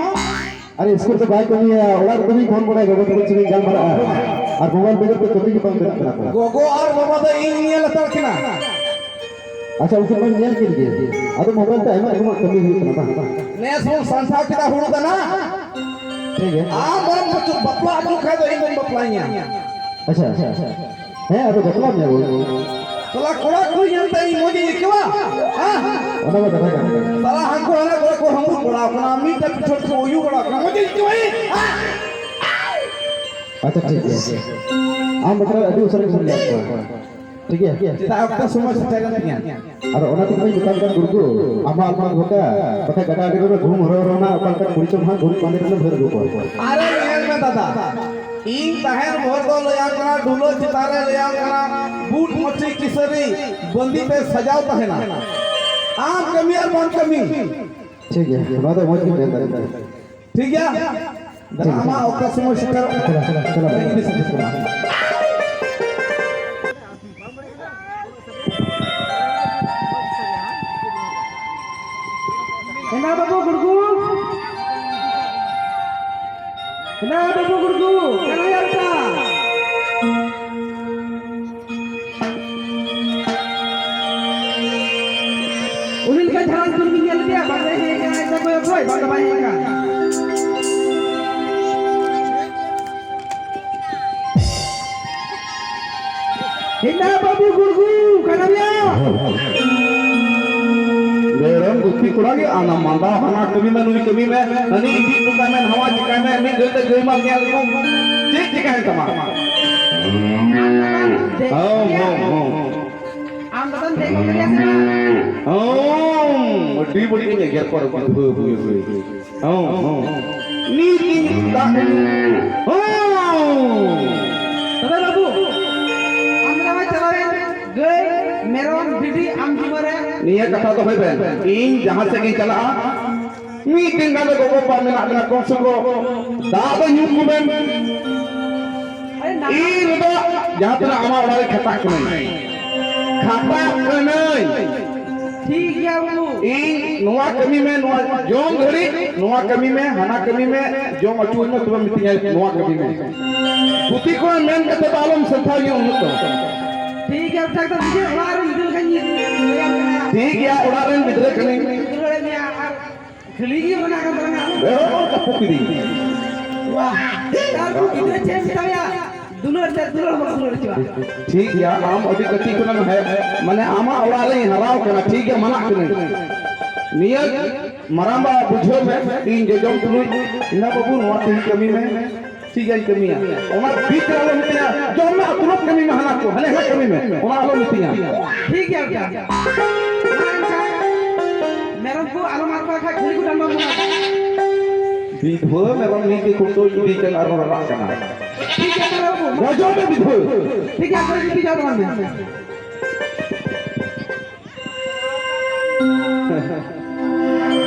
ᱟᱨᱮ, ᱤᱥᱠᱩᱞ ᱫᱚ ᱵᱟᱭ ᱠᱟᱹᱢᱤᱭᱟ, ᱚᱲᱟᱜ ᱨᱮ ᱫᱚᱢᱮᱧ ᱯᱷᱳᱱ ᱵᱟᱲᱟᱭᱟ, ᱜᱚᱜᱚ ᱛᱟᱠᱚ ᱥᱚᱸᱜᱮᱧ ᱜᱟᱞᱢᱟᱨᱟᱜᱼᱟ᱾ ᱟᱨ ᱢᱳᱵᱟᱭᱤᱞ ᱵᱮᱜᱚᱨ ᱛᱮ ᱠᱟᱹᱢᱤ ᱜᱮ ᱵᱟᱝ ᱵᱮᱱᱟᱜ ᱠᱟᱱᱟ ᱛᱚ᱾ ᱜᱚᱜᱚ ᱟᱨ ᱵᱟᱵᱟ ᱫᱚ ᱤᱧ ᱧᱮᱞ ᱦᱟᱛᱟᱲ ᱠᱤᱱᱟ᱾ ᱟᱪᱪᱷᱟ, ᱩᱱᱠᱤᱱ ᱢᱟᱧ ᱧᱮᱞ ᱠᱤᱱ ᱜᱮ᱾ ᱟᱫᱚ ᱢᱳᱵᱟᱭᱤᱞ ᱛᱮ ᱟᱭᱢᱟ ᱨᱚᱠᱚᱢᱟᱜ ᱠᱟᱹᱢᱤ ᱦᱩᱭᱩᱜ ᱠᱟᱱᱟ ᱵᱟᱝ? ᱱᱮᱥ ᱵᱚᱱ ᱥᱟᱢᱴᱟᱣ ᱠᱮᱫᱟ ᱦᱩᱲᱩ ᱫᱟᱱᱟ᱾ ᱴᱷᱤᱠ ᱜᱮᱭᱟ᱾ ᱟᱢ ᱵᱚᱨᱚᱝ ᱵᱟᱯᱞᱟ ᱦᱚᱪᱚ ᱠᱷᱟᱡ ᱫᱚ ᱤᱧ ᱫᱚᱧ ᱵᱟᱯᱞᱟᱧᱟ᱾ ᱟᱪᱪᱷᱟ, ᱟᱪᱪᱷᱟ, ᱟᱪᱪᱷᱟ᱾ ᱦᱮᱸ, ᱟᱫᱚ ᱵᱟᱯᱞᱟ ᱢᱮᱭᱟ ᱵᱚᱱ᱾ ᱥᱟᱞᱟ ᱠᱚᱲᱟ ᱠᱩᱲᱤ ᱧᱮᱞᱛᱮ ᱤᱧ ᱢᱚᱡᱽ ᱤᱧ ᱟᱹᱭᱠᱟᱹᱣᱟ? ᱦᱮᱸ? ᱚᱱᱟ ᱢᱟ ᱠᱟᱛᱷᱟ ᱠᱟᱱ ᱜᱮᱭᱟ᱾ ᱥᱟᱞᱟ ᱦᱟᱱᱠᱩ ᱦᱟᱱᱟ ᱠᱚᱨᱮ ᱠᱚ ᱦᱟᱺᱵᱩᱲ ᱵᱟᱲᱟᱣ ᱠᱟᱱᱟ, ᱢᱤᱫᱴᱮᱱ ᱯᱤᱪᱷᱚᱱ ᱠᱚ ᱩᱭᱩ ᱵᱟᱲᱟᱣ ᱠᱟᱱᱟ, ᱢᱚᱡᱽ ᱤᱧ ᱟᱹᱭᱠᱟᱹᱣᱟ ᱤᱧ? ᱦᱮᱸ? ᱟᱪᱪᱷᱟ, ᱴᱷᱤᱠ ᱜᱮᱭᱟ᱾ ᱟᱢ ᱵᱟᱠᱷᱨᱟ ᱟᱹᱰᱤ ᱩᱥᱟᱹᱨᱟ ᱜᱮᱵᱚᱱ ᱧᱟᱢ ᱠᱚᱣᱟ᱾ ᱴᱷᱤᱠ ᱜᱮᱭᱟ? ᱪᱮᱫᱟᱜ ᱚᱠᱛᱚ ᱥᱚᱢᱚᱭ ᱥᱮᱴᱮᱨᱮᱱ ᱛᱤᱧᱟ᱾ ᱟᱫᱚ ᱚᱱᱟ ᱛᱮᱜᱮ ᱢᱟᱧ ᱢᱮᱛᱟᱢ ᱠᱟᱱ ᱜᱩᱨᱜᱩ, ᱟᱢᱟᱜ ᱟᱞᱯᱟᱱ ᱵᱷᱚᱠᱟ, ᱵᱟᱠᱷᱟᱡ ᱜᱟᱰᱟ ᱟᱲᱮ ᱨᱮ ᱜᱷᱩᱢ ᱦᱚᱨᱚ ᱦᱚᱨᱚ ᱱᱟ, ᱚᱠᱟ ᱞᱮᱠᱟᱱ ᱠᱩᱲᱤ ᱪᱚᱢ ᱦᱟᱸᱜ ᱜᱩᱨᱤᱡ ᱵᱟᱸᱫᱮ ᱨᱮᱢ ᱵᱷᱟᱹᱨ ᱟᱹᱜᱩ ᱠᱚᱣᱟ᱾ ᱟᱨᱮ ᱧᱮᱞ ᱢᱮ ᱫᱟᱫᱟ, ᱤᱧ ᱛᱟᱦᱮᱱ ᱵᱷᱳᱨ ᱫᱚ ᱞᱟᱹᱭᱟᱢ ᱠᱟᱱᱟ, ᱰᱩᱞᱟᱹ ᱪᱮᱛᱟᱱ ᱨᱮ ᱞᱟᱹᱭᱟᱢ ᱠᱟᱱᱟ, ᱵᱩᱴ ᱢᱟᱹᱪᱤ ᱠᱤᱥᱟᱹᱨᱤ ᱵᱟᱸᱫᱤ ᱛᱮ ᱥᱟᱡᱟᱣ ᱛᱟᱦᱮᱱᱟ᱾ ᱟᱢ ᱠᱟᱹᱢᱤ ᱟᱨ ᱵᱟᱢ ᱠᱟᱹᱢᱤ᱾ ᱴᱷᱤᱠ ᱜᱮᱭᱟ, ᱱᱚᱣᱟ ᱫᱚ ᱢᱚᱡᱽ ᱜᱮᱢ ᱢᱮᱱ ᱫᱟᱲᱮᱭᱟᱜ ᱠᱟᱱᱟ᱾ ᱴᱷᱤᱠ ᱜᱮᱭᱟ? ᱴᱷᱤᱠ ᱜᱮᱭᱟ᱾ ᱟᱢᱟᱜ ᱚᱠᱟ ᱥᱚᱢᱚᱭ ᱥᱮᱴᱮᱨᱚᱜ ᱠᱟᱱᱟ? ᱪᱟᱞᱟᱜ, ᱪᱟᱞᱟᱜ, ᱪᱟᱞᱟᱜ᱾ ᱤᱧ ᱜᱮ ᱥᱟᱡᱮᱥᱴ ᱠᱟᱱᱟ᱾ ᱦᱮᱱᱟ ᱵᱟᱹᱵᱩ ᱜᱩᱲᱜᱩ᱾ ᱦᱮᱱᱟ ᱵᱟᱹᱵᱩ ᱜᱩᱲᱜᱩ᱾ ᱠᱟᱱᱟᱭᱟ ᱵᱮᱴᱟ᱾ ᱩᱱᱤ ᱞᱮᱠᱟ ᱡᱷᱟᱲᱟᱝ ᱠᱩᱲᱤ ᱵᱤᱱ ᱧᱮᱞ ᱞᱮᱫᱮᱭᱟ? ᱵᱟᱝ ᱫᱚᱭ ᱦᱮᱡ ᱟᱠᱟᱱᱟ, ᱮᱴᱟᱜ ᱠᱚᱭᱚᱜ ᱠᱷᱚᱡ, ᱵᱟᱝ ᱫᱚ ᱵᱟᱭ ᱦᱮᱡ ᱟᱠᱟᱱ᱾ ᱦᱮᱱᱟ ᱵᱟᱹᱵᱩ ᱜᱩᱲᱜᱩ, ᱠᱟᱱᱟᱢ ᱭᱟ? ᱢᱮᱨᱚᱢ ᱜᱩᱯᱤ ᱠᱚᱲᱟ ᱜᱮ ᱟᱱᱟ ᱢᱟᱸᱫᱟ, ᱦᱟᱱᱟ ᱠᱟᱹᱢᱤ ᱢᱮ, ᱱᱩᱭ ᱠᱟᱹᱢᱤ ᱢᱮ, ᱦᱟᱹᱱᱤ ᱤᱫᱤ ᱦᱚᱴᱚ ᱠᱟᱭ ᱢᱮ, ᱱᱟᱣᱟ ᱪᱤᱠᱟᱹᱭ ᱢᱮ, ᱢᱤᱫ ᱜᱷᱟᱹᱲᱤᱡ ᱛᱮ ᱜᱟᱹᱭ ᱢᱟ ᱧᱮᱞ ᱠᱚ, ᱪᱮᱫ ᱪᱤᱠᱟᱹᱭᱮᱱ ᱛᱟᱢᱟ? ᱦᱚᱸ, ᱦᱚᱸ, ᱦᱚᱸ᱾ ᱟᱢ ᱫᱚ ᱵᱟᱢ ᱫᱮᱡ ᱫᱟᱲᱮᱭᱟᱜ ᱠᱟᱱᱟ᱾ ᱦᱚᱸ, ᱟᱹᱰᱤ ᱵᱟᱹᱲᱤᱡ ᱤᱧ ᱮᱜᱮᱨ ᱠᱚᱣᱟ, ᱵᱩᱫᱷᱩ, ᱵᱩᱫᱷᱩ, ᱵᱩᱫᱷᱩ᱾ ᱦᱚᱸ, ᱦᱚᱸ᱾ ᱱᱤᱛ ᱤᱧ ᱫᱟᱜ ᱦᱚᱸ᱾ ᱛᱚᱵᱮ ᱵᱟᱹᱵᱩ, ᱟᱢ ᱫᱚ ᱱᱚᱜᱼᱚᱭ ᱪᱟᱞᱟᱣᱮᱱ ᱜᱟᱹᱭ ᱢᱮᱨᱚᱢ ᱵᱷᱤᱰᱤ ᱟᱢ ᱡᱤᱢᱟᱹ ᱨᱮ᱾ ᱱᱤᱭᱟᱹ ᱠᱟᱛᱷᱟ ᱫᱚᱦᱚᱭ ᱵᱮᱱ, ᱤᱧ ᱡᱟᱦᱟᱸ ᱥᱮᱫ ᱜᱤᱧ ᱪᱟᱞᱟᱜᱼᱟ, ᱢᱤᱫ ᱫᱤᱱ ᱜᱟᱱ ᱫᱚ ᱜᱚᱜᱚ ᱵᱟᱵᱟ ᱢᱮᱱᱟᱜ ᱵᱮᱱᱟ, ᱠᱚᱢ ᱥᱮ ᱠᱚᱢ ᱫᱟᱜ ᱫᱚ ᱧᱩ ᱠᱚᱵᱮᱱ᱾ ᱟᱨᱮ ᱱᱟ- ᱤᱧ ᱨᱮᱫᱚ ᱡᱟᱦᱟᱸ ᱛᱤᱱᱟᱹᱜ ᱟᱢᱟᱜ ᱚᱲᱟᱜ ᱨᱮ ᱠᱷᱟᱴᱟᱜ ᱠᱟᱹᱱᱟᱹᱧ, ᱠᱷᱟᱴᱟᱜ ᱠᱟᱹᱱᱟᱹᱧ᱾ ᱴᱷᱤᱠ ᱜᱮᱭᱟ ᱵᱟᱹᱵᱩ᱾ ᱤᱧ ᱱᱚᱣᱟ ᱠᱟᱹᱢᱤ ᱢᱮ, ᱱᱚᱣᱟ ᱡᱚᱢ ᱜᱷᱟᱹᱲᱤᱡ ᱱᱚᱣᱟ ᱠᱟᱹᱢᱤ ᱢᱮ, ᱦᱟᱱᱟ ᱠᱟᱹᱢᱤ ᱢᱮ, ᱡᱚᱢ ᱟᱹᱪᱩᱨ ᱢᱮ, ᱛᱚᱵᱮ ᱢᱤᱛᱟᱹᱧᱟ ᱱᱚᱣᱟ ᱠᱟᱹᱢᱤ ᱢᱮ᱾ ᱜᱩᱛᱤ ᱠᱚ ᱢᱮᱱ ᱠᱟᱛᱮ ᱫᱚ ᱟᱞᱚᱢ ᱥᱟᱯᱷᱟ ᱧᱚᱜ ᱩᱱᱟᱹᱜ ᱫᱚ᱾ ᱴᱷᱤᱠ ᱜᱮᱭᱟ, ᱴᱷᱤᱠ ᱫᱚ ᱱᱤᱡᱮ ᱚᱲᱟᱜ ᱨᱮᱱ ᱜᱤᱫᱽᱨᱟᱹ ᱞᱮᱠᱟᱧ ᱧᱮᱞ ᱠᱟᱱᱟ᱾ ᱴᱷᱤᱠ ᱜᱮᱭᱟ, ᱚᱲᱟᱜ ᱨᱮᱱ ᱜᱤᱫᱽᱨᱟᱹ ᱠᱟᱹᱱᱟᱹᱧ᱾ ᱫᱩᱞᱟᱹᱲ ᱢᱮᱭᱟ ᱟᱨ ᱠᱷᱟᱹᱞᱤ ᱜᱮ ᱢᱮᱱᱟᱜ ᱠᱟᱱ ᱛᱟᱞᱟᱝᱟ᱾ ᱵᱮᱨᱚᱞ ᱪᱟᱯᱚ ᱠᱤᱫᱤᱧ᱾ ᱣᱟᱦ, ᱱᱮᱛᱟᱨ ᱠᱚ ᱜᱤᱫᱽᱨᱟᱹ ᱪᱮᱫ ᱮᱢ ᱢᱮᱛᱟ ᱢᱮᱭᱟ? ᱫᱩᱞᱟᱹᱲ ᱛᱮ ᱫᱩᱞᱟᱹᱲ ᱵᱟᱠᱚ ᱫᱩᱞᱟᱹᱲ ᱦᱚᱪᱚᱣᱟᱜ᱾ ᱴᱷᱤᱠ ᱜᱮᱭᱟ, ᱟᱢ ᱟᱹᱰᱤ ᱠᱟᱹᱴᱤᱡ ᱠᱷᱚᱱᱮᱢ ᱦᱮᱡ, ᱢᱟᱱᱮ ᱟᱢᱟᱜ ᱚᱲᱟᱜ ᱨᱮᱧ ᱦᱟᱨᱟᱣ ᱠᱟᱱᱟ, ᱴᱷᱤᱠ ᱜᱮᱭᱟ, ᱢᱟᱱᱟᱜ ᱠᱟᱹᱱᱟᱹᱧ᱾ ᱱᱤᱭᱟᱹ ᱢᱟᱨᱟᱝᱵᱟ ᱵᱩᱡᱷᱟᱹᱣ ᱢᱮ, ᱤᱧ ᱡᱚᱡᱚᱢ ᱛᱩᱞᱩᱡ, ᱤᱧ ᱵᱟᱹᱵᱩ ᱱᱚᱣᱟ ᱛᱮᱧ ᱠᱟᱹᱢᱤ ᱢᱮ᱾ ᱴᱷᱤᱠ ᱜᱮᱭᱟᱧ ᱠᱟᱹᱢᱤᱭᱟ᱾ ᱚᱱᱟ ᱵᱤᱪ ᱨᱮ ᱟᱞᱚᱢ ᱢᱤᱛᱟᱹᱧᱟ, "ᱡᱚᱢ ᱢᱮ, ᱟᱹᱛᱩᱨᱚᱜ ᱠᱟᱹᱢᱤ ᱢᱮ, ᱦᱟᱱᱟ ᱠᱚ, ᱦᱟᱱᱮ ᱦᱟᱱᱟ ᱠᱟᱹᱢᱤ ᱢᱮ", ᱚᱱᱟ ᱟᱞᱚᱢ ᱢᱤᱛᱟᱹᱧᱟ᱾ ᱴᱷᱤᱠ ᱜᱮᱭᱟ, ᱴᱷᱤᱠ ᱜᱮᱭᱟ᱾ ᱢᱟ ᱮᱱᱠᱷᱟᱱ ᱢᱮᱨᱚᱢ ᱠᱚ ᱟᱞᱚᱢ ᱟᱫ ᱠᱚᱣᱟ ᱠᱷᱟᱡ ᱠᱩᱞᱦᱤ ᱠᱚ ᱰᱟᱸᱰᱚᱢ ᱵᱚᱱᱟ᱾ ᱵᱤᱫᱷᱣᱟᱹ ᱢᱮᱨᱚᱢ ᱢᱤᱫ ᱜᱮ ᱠᱷᱩᱱᱴᱟᱹᱣ ᱤᱫᱤᱭ ᱠᱟᱱᱟ ᱟᱨ ᱨᱟᱨᱟᱜ ᱠᱟᱱᱟ᱾ ᱴᱷᱤᱠ ᱜᱮᱭᱟ, ᱛᱟᱦᱞᱮ ᱵᱟᱹᱵᱩ᱾ ᱡᱚᱡᱚᱢ ᱢᱮ ᱵᱤᱫᱷᱣᱟᱹ᱾ ᱴᱷᱤᱠ ᱜᱮᱭᱟ, ᱛᱟᱦᱞᱮ ᱜᱩᱯᱤ ᱡᱟᱣᱨᱟᱜ ᱢᱮ᱾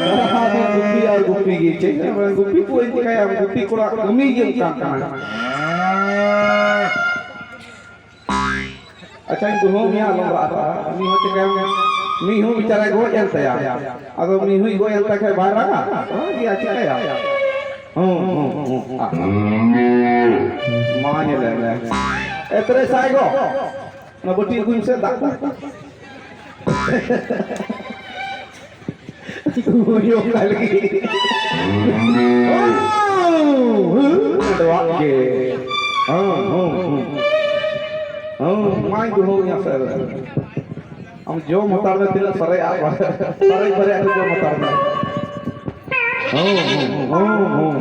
ᱥᱟᱨᱟ ᱫᱤᱱ ᱜᱩᱯᱤ ᱟᱨ ᱜᱩᱯᱤ ᱜᱮ᱾ ᱪᱮᱫ ᱮᱢ ᱜᱩᱯᱤ ᱠᱚ ᱪᱤᱠᱟᱹᱭᱟ? ᱜᱩᱯᱤ ᱠᱚᱲᱟ ᱠᱟᱹᱢᱤ ᱜᱮ ᱚᱱᱠᱟᱱ ᱠᱟᱱᱟ᱾ ᱟᱪᱪᱷᱟᱧ ᱫᱩᱦᱟᱹᱣ ᱢᱮᱭᱟ, ᱟᱞᱚᱢ ᱨᱟᱜ ᱦᱟᱛᱟᱲᱟ᱾ ᱩᱱᱤ ᱦᱚᱸ ᱪᱤᱠᱟᱹᱭᱟᱢ? ᱢᱤᱦᱩ ᱵᱮᱪᱟᱨᱟᱭ ᱜᱚᱡ ᱮᱱ ᱛᱟᱭᱟ᱾ ᱟᱫᱚ ᱢᱤᱦᱩᱭ ᱜᱚᱡ ᱮᱱ ᱛᱟᱭ ᱠᱷᱟᱡ ᱵᱟᱭ ᱨᱟᱜᱟ? ᱨᱟᱜ ᱜᱮᱭᱟ, ᱪᱤᱠᱟᱹᱭᱟ? ᱦᱩᱸ, ᱦᱩᱸ, ᱦᱩᱸ᱾ ᱟᱦ᱾ ᱢᱟ ᱧᱮᱞᱮ ᱢᱮ᱾ ᱮ ᱛᱨᱮ ᱥᱟᱭ ᱜᱚ᱾ ᱚᱱᱟ ᱵᱟᱹᱴᱤ ᱟᱹᱜᱩᱭ ᱢᱮᱥᱮ, ᱫᱟᱜ ᱠᱚ᱾ ᱦᱩᱭᱩᱜ ᱠᱟᱱ ᱜᱮ᱾ ᱦᱩᱸ, ᱦᱩᱸ, ᱦᱩᱸ, ᱦᱩᱸ, ᱢᱟᱧ ᱫᱩᱦᱟᱹᱣ ᱧᱟ ᱥᱮ᱾ ᱟᱢ ᱡᱚᱢ ᱦᱟᱛᱟᱲ ᱢᱮ, ᱛᱤᱱᱟᱹᱜ ᱥᱟᱨᱮᱡ ᱟᱜ ᱵᱟᱨᱮ-, ᱥᱟᱨᱮᱡ ᱵᱟᱨᱮᱡ ᱟᱜ ᱡᱚᱢ ᱦᱟᱛᱟᱲ ᱢᱮ᱾ ᱦᱚᱸ, ᱦᱚᱸ, ᱦᱚᱸ, ᱦᱚᱸ᱾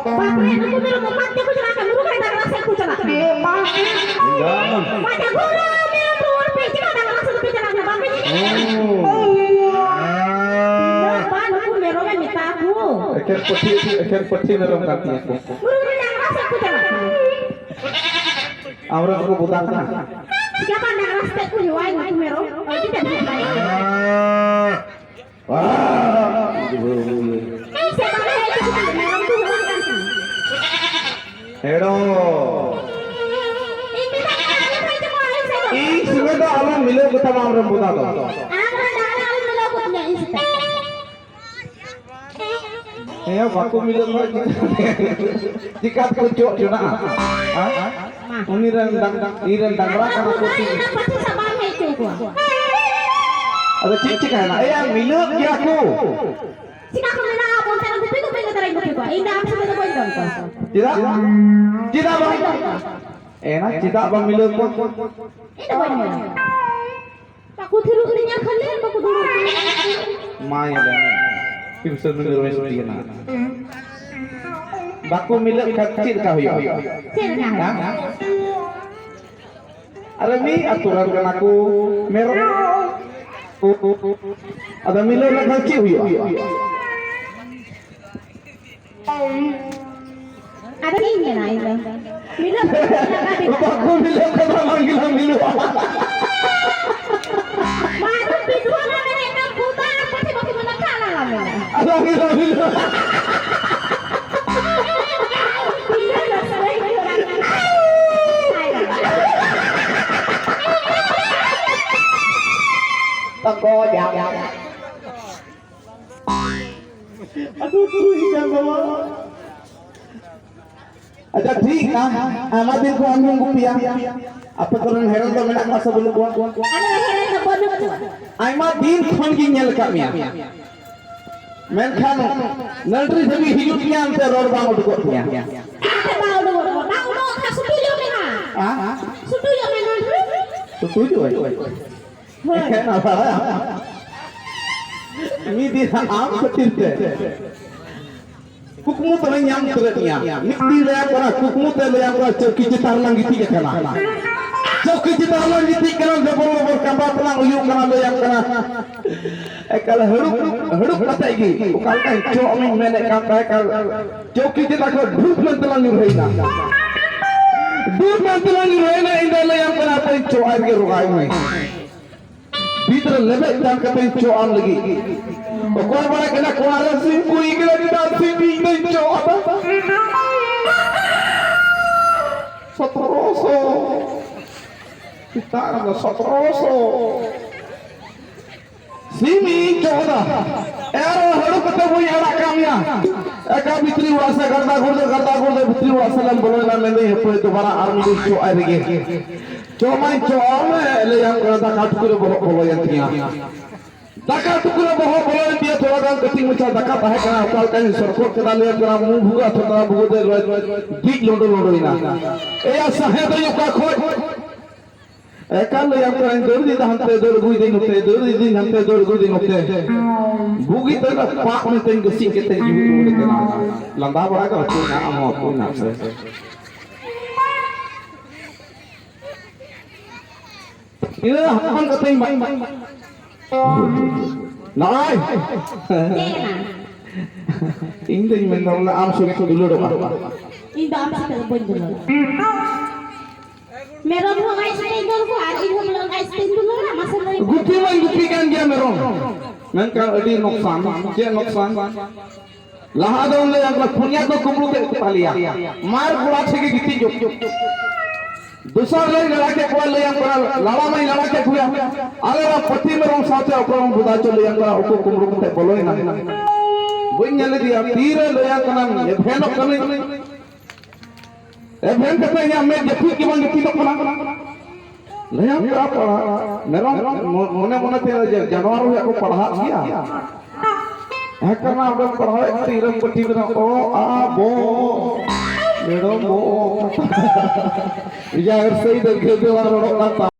ᱵᱟᱯᱨᱮ, ᱱᱩᱠᱩ ᱢᱮᱨᱚᱢ ᱫᱚ ᱯᱟᱸᱪ ᱛᱮᱠᱚ ᱪᱟᱞᱟᱜ ᱠᱟᱱᱟ, ᱱᱩᱠᱩ ᱠᱷᱟᱡ ᱰᱟᱝᱨᱟ ᱥᱮᱫ ᱠᱚ ᱪᱟᱞᱟᱜ ᱠᱟᱱᱟ᱾ ᱵᱟᱝ᱾ ᱵᱟᱝ, ᱱᱩᱠᱩ ᱢᱮᱨᱚᱢ ᱨᱩᱣᱟᱹᱲ ᱯᱮ, ᱪᱮᱫᱟᱜ ᱰᱟᱝᱨᱟ ᱥᱮᱫ ᱫᱚᱯᱮ ᱪᱟᱞᱟᱜ ᱠᱟᱱᱟ? ᱵᱟᱯᱮ ᱧᱮᱞ ᱠᱟᱱᱟ? ᱦᱚᱸ᱾ ᱵᱟᱝ, ᱱᱩᱠᱩ ᱢᱮᱨᱚᱢᱮ ᱢᱮᱛᱟ ᱠᱚ᱾ ᱮᱠᱮᱱ ᱯᱟᱹᱴᱷᱤ, ᱮᱠᱮᱱ ᱯᱟᱹᱴᱷᱤ ᱢᱮᱨᱚᱢ ᱠᱟᱱ ᱛᱤᱧᱟ ᱠᱚ᱾ ᱱᱩᱠᱩ ᱰᱟᱝᱨᱟ ᱥᱮᱫ ᱠᱚ ᱪᱟᱞᱟᱜ ᱠᱟᱱᱟ᱾ ᱟᱢᱨᱮᱱ ᱠᱚ ᱵᱚᱫᱟᱱ ᱠᱟᱱᱟ᱾ ᱪᱤᱠᱟᱹ ᱵᱟᱝ ᱰᱟᱝᱨᱟ ᱥᱟᱛᱮᱜ ᱠᱚ ᱦᱮᱣᱟᱭ ᱱᱩᱠᱩ ᱢᱮᱨᱚᱢ? ᱟᱹᱰᱤ ᱛᱮᱫ ᱦᱮᱣᱟᱭ᱾ ᱤᱧ ᱥᱮᱫ ᱵᱟᱝ ᱦᱮᱡ ᱦᱚᱪᱚ ᱠᱚ ᱢᱮᱨᱚᱢ ᱠᱚ ᱦᱮᱣᱟᱭ ᱠᱟᱱ ᱛᱤᱧᱟ᱾ ᱦᱮᱲᱚ᱾ ᱤᱧ ᱢᱮᱛᱟᱜ ᱢᱮᱭᱟ, ᱟᱞᱚᱢ ᱦᱮᱡ ᱦᱚᱪᱚ ᱠᱚᱣᱟ ᱤᱧ ᱥᱮᱫ ᱫᱚ᱾ ᱤᱧ ᱥᱚᱸᱜᱮ ᱫᱚ ᱟᱞᱚᱢ ᱢᱤᱞᱟᱹᱣ ᱠᱚᱛᱟᱢᱟ ᱟᱢᱨᱮᱱ ᱵᱚᱫᱟ ᱫᱚ᱾ ᱟᱢ ᱨᱮᱱ ᱰᱟᱝᱨᱟ ᱟᱞᱚᱢ ᱢᱤᱞᱟᱹᱣ ᱠᱚ ᱛᱤᱧᱟ ᱤᱧ ᱥᱟᱛᱮᱜ᱾ ᱦᱮᱸ, ᱵᱟᱠᱚ ᱢᱤᱞᱟᱹᱜ ᱠᱷᱟᱱ ᱪᱤᱠᱟᱹ ᱛᱮᱠᱚ ᱪᱚᱜ ᱡᱚᱱᱟᱜᱼᱟ? ᱦᱮᱸ? ᱩᱱᱤ ᱨᱮᱱ ᱰᱟᱝ-, ᱤᱧ ᱨᱮᱱ ᱰᱟᱝᱨᱟ ᱠᱟᱱᱟ ᱠᱚ ᱛᱤᱧ᱾ ᱚᱱᱟ ᱯᱟᱹᱴᱷᱤ ᱥᱟᱵ ᱵᱟᱢ ᱦᱮᱡ ᱦᱚᱪᱚ ᱠᱚᱣᱟ᱾ ᱟᱫᱚ ᱪᱮᱫ ᱪᱤᱠᱟᱹᱭᱮᱱᱟ? ᱮᱭᱟ, ᱢᱤᱞᱟᱹᱜ ᱜᱮᱭᱟ ᱠᱚ᱾ ᱪᱤᱠᱟ ᱠᱚ ᱢᱮᱱᱟ, ᱟᱵᱚ ᱚᱱᱛᱮ ᱨᱮ ᱜᱩᱯᱤ ᱜᱩᱯᱤ ᱜᱮ ᱛᱟᱨᱟᱧ ᱜᱩᱯᱤ ᱠᱚᱣᱟ᱾ ᱤᱧ ᱫᱚ ᱟᱢ ᱥᱟᱛᱮ ᱫᱚ ᱵᱟᱹᱧ ᱫᱚᱱ ᱠᱚᱣᱟ᱾ ᱪᱮᱫᱟᱜ? ᱪᱮᱫᱟᱜ ᱵᱟᱝ? ᱵᱟᱹᱧ ᱫᱚᱱ ᱠᱚᱣᱟ᱾ ᱮᱱᱟ, ᱪᱮᱫᱟᱜ ᱵᱟᱢ ᱢᱤᱞᱟᱹᱣ ᱠᱚᱣᱟ? ᱤᱧ ᱫᱚ ᱵᱟᱹᱧ ᱢᱤᱞᱟᱹᱣ ᱠᱚᱣᱟ᱾ ᱵᱟᱠᱚ ᱛᱷᱤᱨᱚᱜ ᱠᱟᱱᱟ ᱠᱷᱟᱹᱞᱤ, ᱵᱟᱠᱚ ᱫᱩᱲᱩᱵ ᱠᱟᱱᱟ᱾ ᱢᱟ ᱧᱮᱞ ᱢᱮ, ᱛᱤᱱ ᱥᱚ ᱢᱤᱞᱟᱹᱣ ᱨᱮ ᱥᱩᱴᱤ ᱠᱟᱱᱟ᱾ ᱵᱟᱠᱚ ᱢᱤᱞᱟᱹᱜ ᱠᱷᱟᱱ ᱪᱮᱫ ᱞᱮᱠᱟ ᱦᱩᱭᱩᱜᱼᱟ? ᱪᱮᱫ ᱞᱮᱠᱟ ᱦᱩᱭᱩᱜᱼᱟ? ᱦᱮᱸ? ᱟᱨᱮ ᱢᱤᱫ ᱟᱹᱛᱩ ᱨᱮᱱ ᱠᱟᱱᱟ ᱠᱚ, ᱢᱮᱨᱚᱢ᱾ ᱟᱫᱚ ᱢᱤᱞᱟᱹᱣ ᱞᱮᱠᱷᱟᱱ ᱪᱮᱫ ᱦᱩᱭᱩᱜᱼᱟ? ᱟᱫᱚ ᱤᱧ ᱢᱮᱱᱟ, ᱤᱧ ᱫᱚ᱾ ᱢᱤᱞᱟᱹᱣ ᱵᱟᱠᱚ ᱢᱤᱞᱟᱹᱣ ᱠᱟᱫᱟ, ᱵᱟᱝ ᱜᱮᱞᱟᱝ ᱢᱤᱞᱟᱹᱣᱟ᱾ ᱵᱟᱝ, ᱵᱤᱫᱷᱣᱟ ᱢᱟ ᱢᱮᱱᱮᱫ ᱠᱟᱱ ᱵᱷᱩᱛᱟ ᱟᱨ ᱯᱟᱴᱷᱮ ᱵᱟᱠᱚ ᱢᱮᱱᱟ, ᱠᱷᱟᱱ ᱟᱞᱟᱝ ᱢᱮᱱᱟ᱾ ᱟᱞᱟᱝ ᱜᱮᱞᱟᱝ ᱢᱤᱞᱟᱹᱣᱟ᱾ ᱢᱤᱞᱟᱹᱣ ᱫᱚ ᱥᱟᱹᱨᱤ ᱜᱮ ᱦᱩᱭᱩᱜ ᱠᱟᱱᱟ᱾ ᱛᱟᱠᱚ ᱡᱟ᱾ ᱟᱫᱚ ᱛᱩᱭ ᱪᱟᱸᱫᱚ᱾ ᱟᱪᱪᱷᱟ, ᱴᱷᱤᱠ ᱜᱮᱭᱟ᱾ ᱟᱭᱢᱟ ᱫᱤᱱ ᱠᱷᱚᱱ ᱟᱢ ᱜᱮᱢ ᱜᱩᱯᱤᱭᱟ᱾ ᱟᱯᱮ ᱠᱚᱨᱮᱱ ᱦᱮᱲᱮᱞ ᱫᱚ ᱢᱮᱱᱟᱜ ᱠᱚᱣᱟ ᱥᱮ ᱵᱟᱹᱱᱩᱜ ᱠᱚᱣᱟ? ᱟᱞᱮ ᱦᱮᱲᱮᱞ ᱫᱚ ᱵᱟᱹᱱᱩᱜ ᱠᱚᱣᱟ᱾ ᱟᱭᱢᱟ ᱫᱤᱱ ᱠᱷᱚᱱ ᱜᱤᱧ ᱧᱮᱞ ᱟᱠᱟᱫ ᱢᱮᱭᱟ᱾ ᱢᱮᱱᱠᱷᱟᱱ ᱱᱟᱹᱰᱨᱤ ᱫᱷᱟᱹᱵᱤᱡ ᱦᱤᱡᱩᱜ ᱜᱮᱭᱟ, ᱮᱱᱛᱮ ᱨᱚᱲ ᱵᱟᱝ ᱩᱰᱩᱠᱚᱜ ᱛᱤᱧᱟ᱾ ᱪᱮᱫᱟᱜ ᱵᱟᱝ ᱩᱰᱩᱠᱚᱜ ᱛᱟᱢᱟ? ᱵᱟᱝ ᱩᱰᱩᱠᱚᱜ ᱠᱷᱟᱱ ᱥᱩᱴᱩᱡᱚᱜ ᱢᱮ ᱦᱟᱸᱜ᱾ ᱦᱮᱸ? ᱥᱩᱴᱩᱡᱚᱜ ᱢᱮ ᱱᱟᱹᱰᱨᱤ᱾ ᱥᱩᱴᱩᱡᱚᱜ ᱟᱹᱧ? ᱦᱳᱭ᱾ ᱮᱠᱷᱮᱱ ᱟᱵᱟᱨ ᱢᱤᱫ ᱫᱤᱱ ᱟᱢ ᱠᱷᱟᱹᱛᱤᱨ ᱛᱮ ᱠᱩᱠᱢᱩ ᱛᱟᱞᱟᱧ ᱧᱟᱢ ᱩᱛᱟᱹᱨᱮᱫ ᱢᱮᱭᱟ᱾ ᱢᱤᱫ ᱫᱤᱱ ᱞᱟᱹᱭᱟᱢ ᱠᱟᱱᱟ, ᱠᱩᱠᱢᱩ ᱛᱮ ᱞᱟᱹᱭᱟᱢ ᱠᱟᱱᱟ, ᱪᱟᱹᱣᱠᱤ ᱪᱮᱛᱟᱱ ᱨᱮᱞᱟᱝ ᱜᱤᱛᱤᱡ ᱟᱠᱟᱱᱟ᱾ ᱪᱟᱹᱣᱠᱤ ᱪᱮᱛᱟᱱ ᱨᱮᱞᱟᱝ ᱜᱤᱛᱤᱡ ᱠᱟᱱᱟ, ᱰᱚᱵᱚᱞ ᱰᱚᱵᱚᱞ ᱠᱟᱸᱵᱟ ᱛᱮᱞᱟᱝ ᱩᱭᱩᱜ ᱠᱟᱱᱟ, ᱞᱟᱹᱭᱟᱢ ᱠᱟᱱᱟ᱾ ᱮᱠᱟᱞ ᱦᱟᱹᱲᱩᱵ, ᱦᱟᱹᱲᱩᱵ ᱠᱟᱛᱮ ᱜᱮ ᱚᱠᱟ ᱞᱮᱠᱟᱧ ᱪᱚᱜ ᱟᱢᱤᱧ ᱢᱮᱱᱮᱫ ᱠᱟᱱ ᱛᱟᱦᱮᱸ, ᱮᱠᱟᱞ ᱪᱟᱹᱣᱠᱤ ᱪᱮᱛᱟᱱ ᱠᱷᱚᱱ ᱰᱷᱩᱯ ᱢᱮᱱᱛᱮ ᱞᱟᱝ ᱧᱩᱨᱦᱟᱹᱭᱮᱱᱟ᱾ ᱫᱩᱨ ᱢᱮᱱᱛᱮ ᱞᱟᱝ ᱧᱩᱨᱦᱟᱹᱭᱮᱱᱟ, ᱤᱧ ᱫᱚ ᱞᱟᱹᱭᱟᱢ ᱠᱟᱱᱟ, ᱦᱟᱯᱮᱧ ᱪᱚᱜ ᱟᱭ ᱨᱮᱜᱮ ᱨᱚᱜᱟᱭ ᱢᱮ᱾ ᱵᱤᱫ ᱨᱮ ᱞᱮᱵᱮᱫ ᱫᱟᱱ ᱠᱟᱛᱮᱧ ᱪᱚᱜ ᱟᱢ ᱞᱟᱹᱜᱤᱫ᱾ ᱚᱠᱚᱭ ᱵᱟᱲᱟᱭ ᱠᱟᱱᱟ, ᱠᱚᱲᱟ ᱨᱮ ᱥᱤᱢ ᱠᱚ ᱤᱜᱤᱞ ᱪᱮᱫᱟᱜ ᱥᱤᱢ ᱤᱧ ᱫᱚᱧ ᱪᱚᱜ ᱟᱫᱟ? ᱥᱚᱛᱨᱚᱥᱚ᱾ ᱪᱮᱛᱟᱱ ᱨᱮᱫᱚ ᱥᱚᱛᱨᱚᱥᱚ᱾ ᱥᱤᱢ ᱤᱧ ᱪᱚᱜ ᱟᱫᱟ᱾ ᱮᱨ ᱦᱟᱹᱲᱩ ᱠᱟᱛᱮ ᱵᱟᱹᱧ ᱟᱲᱟᱜ ᱠᱟᱜ ᱢᱮᱭᱟ᱾ ᱮᱠᱟ ᱵᱷᱤᱛᱨᱤ ᱚᱲᱟᱜ ᱥᱮ ᱜᱟᱲᱫᱟ ᱜᱩᱲᱫᱟᱹ, ᱜᱟᱲᱫᱟ ᱜᱩᱲᱫᱟᱹ ᱵᱷᱤᱛᱨᱤ ᱚᱲᱟᱜ ᱥᱮᱫ ᱞᱮᱢ ᱵᱚᱞᱚᱭᱮᱱᱟ, ᱢᱮᱱᱫᱟᱹᱧ ᱦᱟᱹᱯᱟᱹᱭ ᱫᱚᱵᱟᱨᱟ ᱟᱨ ᱢᱤᱫ ᱫᱤᱱ ᱪᱚᱜ ᱟᱭ ᱨᱮᱜᱮ᱾ ᱪᱚᱜ ᱢᱟᱧ ᱪᱚᱜ ᱟᱢ, ᱞᱟᱹᱭᱟᱢ ᱠᱟᱱᱟ, ᱫᱟᱠᱟ ᱴᱩᱠᱩᱡ ᱨᱮ ᱵᱚᱦᱚᱜ ᱵᱚᱞᱚᱭᱮᱱ ᱛᱤᱧᱟ᱾ ᱫᱟᱠᱟ ᱴᱩᱠᱩᱡ ᱨᱮ ᱵᱚᱦᱚᱜ ᱵᱚᱞᱚᱭᱮᱱ ᱛᱤᱧᱟ, ᱛᱷᱚᱲᱟ ᱜᱟᱱ ᱠᱟᱹᱴᱤᱡ ᱢᱟᱪᱷᱟ ᱫᱟᱠᱟ ᱛᱟᱦᱮᱸ ᱠᱟᱱᱟ, ᱚᱠᱟ ᱞᱮᱠᱟᱧ ᱥᱚᱨᱠᱚᱡ ᱠᱮᱫᱟ, ᱞᱟᱹᱭᱟᱢ ᱠᱟᱱᱟ, ᱢᱩ ᱵᱷᱩᱜᱟᱹ ᱛᱷᱚᱛᱨᱟ ᱵᱷᱩᱜᱟᱹ ᱛᱮ ᱵᱤᱡ ᱞᱳᱸᱰᱳ ᱞᱳᱸᱰᱳᱭᱮᱱᱟ᱾ ᱮᱭᱟ ᱥᱟᱦᱮᱸᱫᱟᱹᱧ ᱚᱠᱟ ᱠᱷᱚᱡ? ᱮᱠᱟᱞ ᱞᱟᱹᱭᱟᱢ ᱠᱟᱹᱱᱟᱹᱧ, ᱫᱟᱹᱲ ᱤᱫᱤᱭᱮᱫᱟ ᱦᱟᱱᱛᱮ, ᱫᱟᱹᱲ ᱟᱹᱜᱩᱭᱮᱫᱟᱹᱧ ᱱᱚᱛᱮ, ᱫᱟᱹᱲ ᱤᱫᱤᱭᱮᱫᱟᱹᱧ ᱦᱟᱱᱛᱮ, ᱫᱟᱹᱲ ᱟᱹᱜᱩᱭᱮᱫᱟᱹᱧ ᱱᱚᱛᱮ᱾ ᱵᱩᱜᱤ ᱛᱮ ᱚᱱᱟ ᱯᱟᱜ ᱢᱮᱱᱛᱮᱧ ᱜᱟᱹᱥᱤᱡ ᱠᱟᱛᱮᱧ ᱡᱩᱞᱩᱜ ᱨᱩᱣᱟᱹᱲ ᱠᱟᱱᱟ᱾ ᱞᱟᱸᱫᱟ ᱵᱟᱲᱟ ᱠᱟᱜ ᱦᱟᱯᱳᱭ ᱱᱟ, ᱟᱢ ᱦᱚᱸ ᱦᱟᱯᱳᱭ ᱱᱟ ᱥᱮ᱾ ᱤᱱᱟᱹ ᱦᱟᱯᱟᱱ ᱠᱟᱛᱮᱧ ᱵᱟᱝ, ᱵᱟᱝ, ᱵᱟᱝ᱾ ᱱᱚᱜᱼᱚᱭ᱾ ᱪᱮᱫ ᱮᱱᱟ? ᱤᱧ ᱫᱚᱧ ᱢᱮᱱᱫᱟ ᱵᱚᱞᱮ ᱟᱢ ᱥᱚᱸᱜᱮ ᱠᱚ ᱫᱩᱞᱟᱹᱲᱚᱜᱼᱟ᱾ ᱤᱧ ᱫᱚ ᱟᱢ ᱥᱟᱛᱮ ᱫᱚ ᱵᱟᱹᱧ ᱫᱩᱞᱟᱹᱲᱟ᱾ ᱢᱮᱨᱚᱢ ᱦᱚᱸ ᱟᱡ ᱥᱟᱛᱮᱧ ᱫᱩᱞ ᱠᱚᱣᱟ ᱟᱨ ᱤᱧ ᱦᱚᱸ ᱵᱚᱞᱮ ᱟᱡ ᱥᱟᱛᱮᱧ ᱫᱩᱞᱟᱹᱲᱟ, ᱢᱟᱥᱮ ᱞᱟᱹᱭ ᱢᱮ᱾ ᱜᱩᱯᱤ ᱢᱟᱧ ᱜᱩᱯᱤ ᱠᱟᱱ ᱜᱮᱭᱟ ᱢᱮᱨᱚᱢ, ᱢᱮᱱᱠᱷᱟᱱ ᱟᱹᱰᱤ ᱱᱚᱠᱥᱟᱱ᱾ ᱪᱮᱫ ᱱᱚᱠᱥᱟᱱ? ᱞᱟᱦᱟ ᱫᱚ ᱞᱟᱹᱭ ᱟᱠᱟᱱᱟ ᱯᱩᱱᱭᱟ ᱠᱚ ᱠᱩᱢᱵᱽᱲᱩ ᱠᱮᱫ ᱠᱚ ᱛᱟᱞᱮᱭᱟ, ᱢᱟᱨ ᱜᱚᱲᱟ ᱴᱷᱮᱡ ᱜᱮ ᱜᱤᱛᱤᱡ ᱡᱚᱜ᱾ ᱫᱚᱥᱟᱨ ᱞᱮ ᱞᱟᱲᱟ ᱠᱮᱫ ᱠᱚᱣᱟ, ᱞᱟᱹᱭᱟᱢ ᱠᱟᱱᱟ, ᱞᱟᱲᱟ ᱢᱟᱧ ᱞᱟᱲᱟ ᱠᱮᱫ ᱠᱚᱣᱟ᱾ ᱟᱞᱮ ᱢᱟ ᱯᱟᱹᱴᱤ ᱢᱮᱨᱚᱢ ᱥᱟᱶᱛᱮ ᱚᱠᱚᱭ ᱵᱚᱱ ᱵᱚᱫᱟ ᱦᱚᱪᱚ, ᱞᱟᱹᱭᱟᱢ ᱠᱟᱱᱟ, ᱩᱠᱩ ᱠᱩᱢᱵᱽᱲᱩ ᱠᱟᱛᱮ ᱵᱚᱞᱚᱭᱮᱱᱟ᱾ ᱵᱟᱹᱧ ᱧᱮᱞ ᱤᱫᱤᱭᱟ, ᱛᱤᱨᱮ ᱞᱟᱹᱭᱟᱢ ᱠᱟᱱᱟ, ᱮᱵᱷᱮᱱᱚᱜ ᱠᱟᱹᱱᱟᱹᱧ᱾ ᱮᱵᱷᱮᱱ ᱠᱟᱛᱮ ᱤᱧᱟᱹᱜ ᱢᱮᱫ ᱡᱟᱹᱯᱤᱫ ᱜᱮ ᱵᱟᱝ ᱡᱟᱹᱯᱤᱫᱚᱜ ᱠᱟᱱᱟ᱾ ᱞᱟᱹᱭᱟᱢ ᱠᱟᱱᱟ, ᱯᱟᱲᱟ, ᱢᱮᱨᱚᱢ ᱢᱚ-, ᱢᱚᱱᱮ ᱢᱚᱱᱮ ᱛᱮ ᱡᱟ-, ᱡᱟᱱᱣᱟᱨ ᱦᱚᱸ ᱠᱚ ᱯᱟᱲᱦᱟᱜ ᱜᱮᱭᱟ᱾ ᱦᱮᱸ ᱠᱟᱱᱟ, ᱚᱸᱰᱮᱢ ᱯᱟᱲᱦᱟᱣᱮᱫ ᱠᱟᱱᱟ, ᱤᱨᱟᱹᱢ ᱯᱟᱹᱴᱤ ᱢᱮᱱᱟᱜ, ᱚ, ᱟ, ᱵᱚ, ᱢᱮᱨᱚᱢ ᱵᱚ᱾ ᱤᱭᱟᱹ, ᱥᱟᱹᱭ ᱫᱚ ᱜᱮᱫᱮ ᱵᱟᱝ ᱨᱚᱲᱚᱜ ᱠᱟᱱ ᱛᱟᱢ᱾